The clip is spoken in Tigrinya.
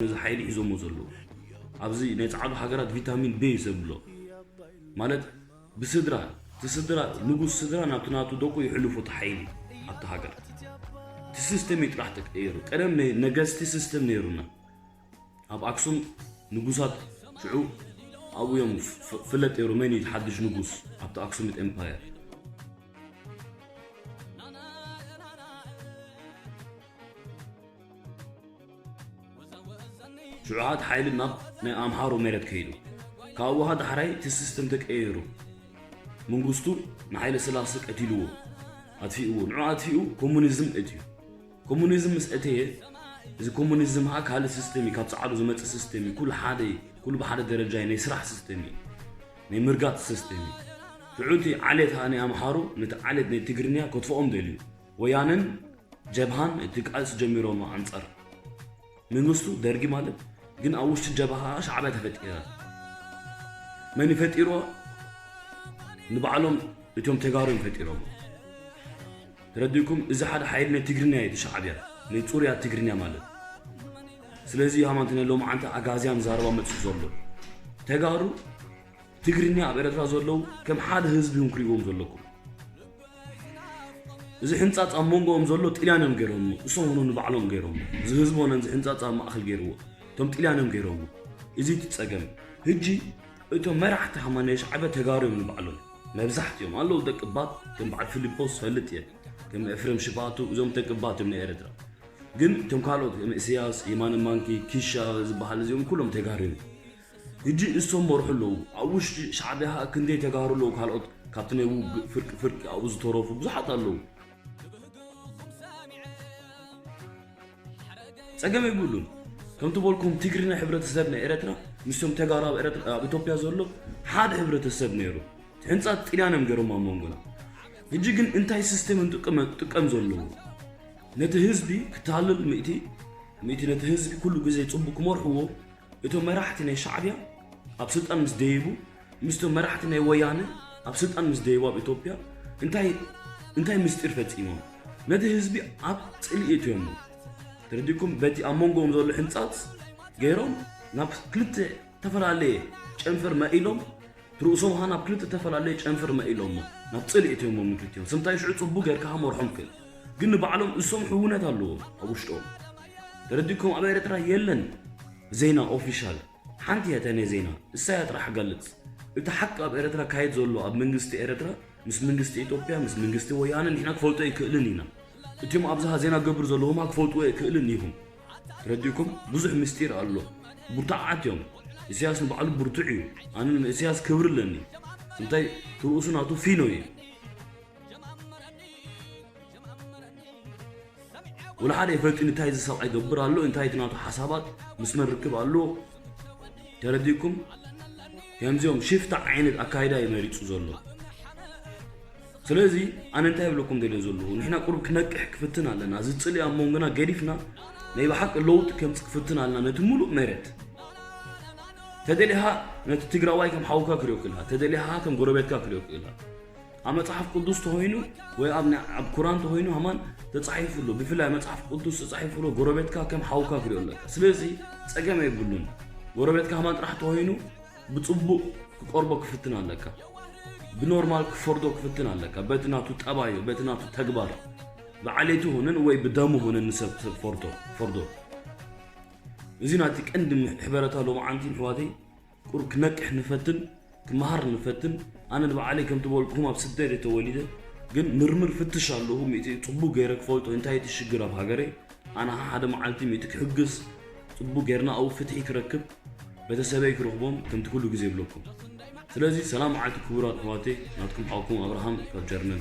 እዚ ሓይሊ ሒዞሞ ዘለዉ። ኣብዚ ናይ ጻዕዱ ሃገራት ቪታሚን ቤ እዩ ዘብሎ። ማለት ብስድራ፣ እቲ ስድራ፣ ንጉስ ስድራ ናብቲ ናቱ ደቁ ይሕልፉ እቲ ሓይሊ ኣብቲ ሃገር። እቲ ሲስተም እዩ ጥራሕ ተቀይሩ። ቀደም ናይ ነገስቲ ሲስተም ነይሩና። ኣብ ኣክሱም ንጉሳት ሽዑ ኣብኡ እዮም ፍ-፣ ፍለጥ ነይሩ መን እዩ ሓድሽ ንጉስ ኣብቲ ኣክሱሚት ኤምፓየር። ሽዑ እቲ ሓይሊ ናብ ናይ ኣምሓሩ መሬት ከይዱ። ካብኡ ኸዓ ዳሕራይ እቲ ሲስተም ተቀይሩ። መንግስቱ ንሓይለ ስላሴ ቀቲልዎ፣ ኣጥፊእዎ። ንዑ ኣጥፊኡ ኮሙኒዝም እትዩ። ኮሙኒዝም ምስ እተየ፣ እዚ ኮሙኒዝም ኸዓ ካልእ ሲስተም እዩ፣ ካብ ጻዕዱ ዝመጽእ ሲስተም እዩ። ኩሉ ሓደ እዩ፣ ኩሉ ብሓደ ደረጃ እዩ፣ ናይ ስራሕ ሲስተም እዩ፣ ናይ ምርጋጽ ሲስተም እዩ። ሽዑ እቲ ዓሌት ኸዓ ናይ ኣምሓሩ ነቲ ዓሌት ናይ ትግርኛ ከጥፍኦም ደልዩ። ወያነን ጀብሃን እቲ ቃልሲ ጀሚሮም ኣንጻር መንግስቱ ደርጊ ማለት ግን ኣብ ውሽጢ ጀብሃ ሻዕብያ ተፈጢራ። መን ይፈጢሮ? ንባዕሎም እቶም ተጋሩ እዮም ፈጢሮም። ተረዲእኩም? እዚ ሓደ ሓይሊ ናይ ትግርኛ እዩ፣ እቲ ሻዕብያ ናይ ጽሩያት ትግርኛ ማለት። ስለዚ ሃማንት ናይ ሎማዓንቲ ኣጋዝያን ዛረባ መጽኡ ዘሎ ተጋሩ ትግርኛ ኣብ ኤረትራ ዘለዉ ከም ሓደ ህዝቢ እውን ክርእይዎም ዘለኩም። እዚ ሕንጻጽ ኣብ መንጎኦም ዘሎ ጥልያን እዮም ገይሮሞ፣ እሶም ሆኖ ንባዕሎም ገይሮሞ። እዚ ህዝቢ ሆነ እዚ ሕንጻጽ ኣብ ማእከል ገይርዎ፣ እቶም ጥልያን እዮም ገይሮሞ። እዚ እቲ ጸገም። ህጂ እቶም መራሕቲ ሃማኖት ሻዕብያ ተጋሩ እዮም ንባዕሎም። መብዛሕትኦም ኣለዉ ደቂ ባት ከም በዓል ፊሊፖስ ዝፈልጥ እየ፣ ከም ኤፍሬም ሽባቱ፣ እዞም ደቂ ባት እዮም ናይ ኤረትራ። ግን እቶም ካልኦት ከም እስያስ፣ የማነ ማንኪ፣ ኪሻ ዝበሃል እዚኦም ኩሎም ተጋሩ እዮም። ህጂ እሶም መርሑ ኣለዉ። ኣብ ውሽጢ ሻዕብያ ኸኣ ክንደይ ተጋሩ ኣለዉ ካልኦት ካብቲ ናይ ውግእ ፍርቂ ፍርቂ ኣብኡ ዝተረፉ ብዙሓት ኣለዉ። ጸገም የብሉን። ከምቲ በልኩም ትግርኛ ሕብረተሰብ ናይ ኤረትራ ምስቶም ተጋሩ ኣብ ኤረትራ፣ ኣብ ኢትዮጵያ ዘሎ ሓደ ሕብረተሰብ ነይሩ። ሕንጻጽ ጥልያን እዮም ገይሮም ኣብ መንጎና። ህጂ ግን እንታይ ሲስተም ንጥቀም፣ ጥቀም ዘለዉ? ነቲ ህዝቢ ክታልል ምእቲ፣ ምእቲ ነቲ ህዝቢ ኩሉ ግዜ ጽቡቅ ክመርሕዎ እቶም መራሕቲ ናይ ሻዕብያ ኣብ ስልጣን ምስ ደይቡ፣ ምስቶም መራሕቲ ናይ ወያነ ኣብ ስልጣን ምስ ደይቡ ኣብ ኢትዮጵያ እንታይ፣ እንታይ ምስጢር ፈጺሞም? ነቲ ህዝቢ ኣብ ጽልኢ እትዮሞ። ተረዲእኩም? በቲ ኣብ መንጎኦም ዘሎ ሕንጻጽ ገይሮም ናብ ክልተ ዝተፈላለየ ጨንፈር መኢሎም፣ ርእሶም ኸኣ ናብ ክልተ ዝተፈላለየ ጨንፈር መኢሎሞ። ናብ ጽልኢ እትዮሞ ክልቲኦም። ስምታይ ሽዑ ጽቡቅ ጌርካ መርሖም ክእል። ግን ንባዕሎም እሶም ሕውነት ኣለዎም ኣብ ውሽጦም። ተረዲእኩም? ኣብ ኤርትራ የለን ዜና ኦፊሻል። ሓንቲ እያ እታ ናይ ዜና፣ እሳ እያ ጥራሕ ገልጽ። እቲ ሓቂ ኣብ ኤርትራ ካየድ ዘሎ ኣብ መንግስቲ ኤርትራ ምስ መንግስቲ ኢትዮጵያ፣ ምስ መንግስቲ ወያነ ንሕና ክፈልጦ ኣይክእልን ኢና። እቲኦም ኣብዝሃ ዜና ገብር ዘለዎም ክፈልጥዎ ኣይክእልን ኢኹም። ተረዲእኩም? ብዙሕ ምስጢር ኣሎ። ብርቱዓት እዮም። ኢሳያስ ንባዕሉ ብርቱዕ እዩ። ኣነ ንኢሳያስ ክብሪ ኣለኒ። እንታይ ትርእሱ ናቱ ፊኖ እዩ። ወላ ሓደ ኣይፈልጥን እንታይ እዚ ሰብኣይ ይገብር ኣሎ፣ እንታይ እቲ ናቱ ሓሳባት ምስ መን ርክብ ኣሎ። ተረዲእኩም? ከምዚኦም ሽፍታ ዓይነት ኣካይዳ እዩ መሪጹ ዘሎ። ስለዚ ኣነ እንታይ ይብለኩም ደልየ ዘለኹ፣ ንሕና ቁሩብ ክነቅሕ ክፍትን ኣለና። እዚ ጽልኢ ኣብ መንጎና ገዲፍና ናይ ብሓቂ ለውጢ ከምጽእ ክፍትን ኣለና ነቲ ሙሉእ መሬት። ተደሊኻ ነቲ ትግራዋይ ከም ሓውካ ክሪኦ ክእልካ፣ ተደሊኻ ከም ጎረቤትካ ክሪኦ ክእልካ። ኣብ መጽሓፍ ቅዱስ ተኾይኑ ወይ ኣብ ናይ፣ ኣብ ኩራን ተኾይኑ ሃማን ተጻሒፉ ኣሎ። ብፍላይ መጽሓፍ ቅዱስ ተጻሒፉ ኣሎ፣ ጎረቤትካ ከም ሓውካ ክሪኦ ኣለካ። ስለዚ ጸገም የብሉን። ጎረቤትካ ሃማን ጥራሕ ተኾይኑ ብጽቡቕ ክቀርቦ ክፍትን ኣለካ። ብኖርማል ክፈርዶ ክፍትን ኣለካ። በቲ ናቱ ጠባዩ፣ በቲ ናቱ ተግባር። ብዓሌቱ ሆነን ወይ ብደሙ ሆነን ንሰብ፣ ሰብ ፈርዶ፣ ፈርዶ። እዚ ናቲ ቀንዲ ሕበረታ ሎማዓንቲ ኣሕዋተይ፣ ቁሩብ ክነቅሕ ንፈትን፣ ክመሃር ንፈትን። ኣነ ንባዕለይ ከምቲ በልኩኹም ኣብ ስደት እየ ተወሊደ፣ ግን ምርምር ፍትሽ ኣለኹ፣ ምእቲ ጽቡቅ ገይረ ክፈልጦ እንታይ እቲ ሽግር ኣብ ሃገረይ፣ ኣነ ሓደ መዓልቲ ምእቲ ክሕግዝ፣ ጽቡቅ ገይርና ኣብኡ ፍትሒ ክረክብ፣ ቤተሰበይ ክረኽቦም ከምቲ ኩሉ ግዜ ይብለኩም። ስለዚ ሰላም መዓልቲ ክቡራት ኣሕዋተይ፣ ናትኩም ሓውኩም ኣብርሃም ካብ ጀርመን።